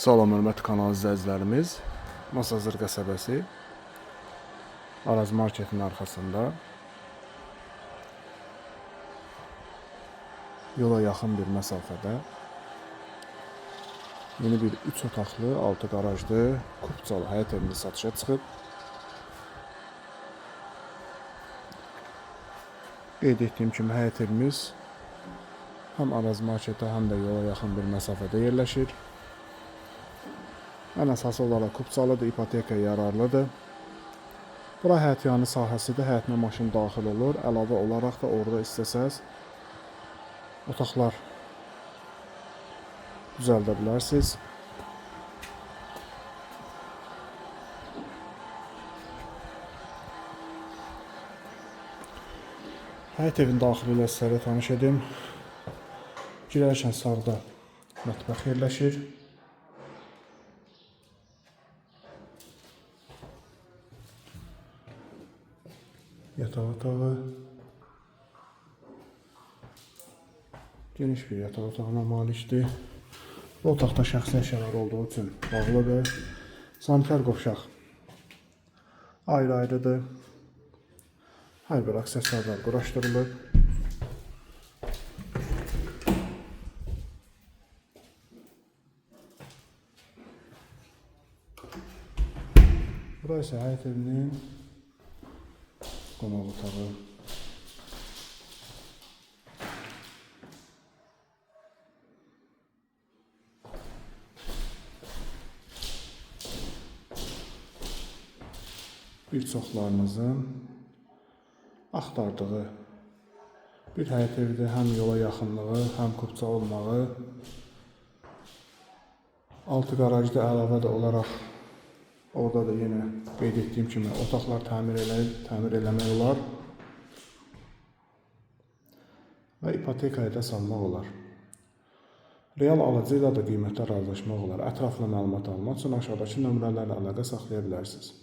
Salam hörmətli kanal izləyicilərimiz. Masazır qəsəbəsi Araz marketin arxasında yola yaxın bir məsafədə yeni bir 3 otaqlı, 6 qarajlı, kupçalı həyət evimiz satışa çıxıb. Qeyd etdiyim kimi həyət evimiz həm Araz marketə, həm də yola yaxın bir məsafədə yerləşir. Ən əsası olaraq kupçalıdır, ipotekaya yararlıdır. Bura həyətyanı sahəsidir, həyətinə maşın daxil olur. Əlavə olaraq da orada istəsəz otaqlar düzəldə bilərsiniz. Həyət evin daxili ilə sizlərə tanış edim. Girərkən sağda mətbəx yerləşir. Yataq otağı. Geniş bir yataq otağına malikdir. Bu otaqda şəxsi əşyalar olduğu üçün bağlıdır. Sanitar qovşaq ayrı-ayrıdır. Hər bir aksesuarlar quraşdırılıb. Bura isə həyət evinin qonaq otağı. Bir çoxlarınızın axtardığı bir həyət evidir. Həm yola yaxınlığı, həm kupça olmağı. Altı qarajda əlavə də olaraq orada da yenə qeyd etdiyim kimi otaqlar təmir eləmək olar. Və ipotekaya da salmaq olar. Real alıcı ilə də qiymətdə razılaşmaq olar. Ətraflı məlumat almaq üçün aşağıdakı nömrələrlə əlaqə saxlaya bilərsiniz.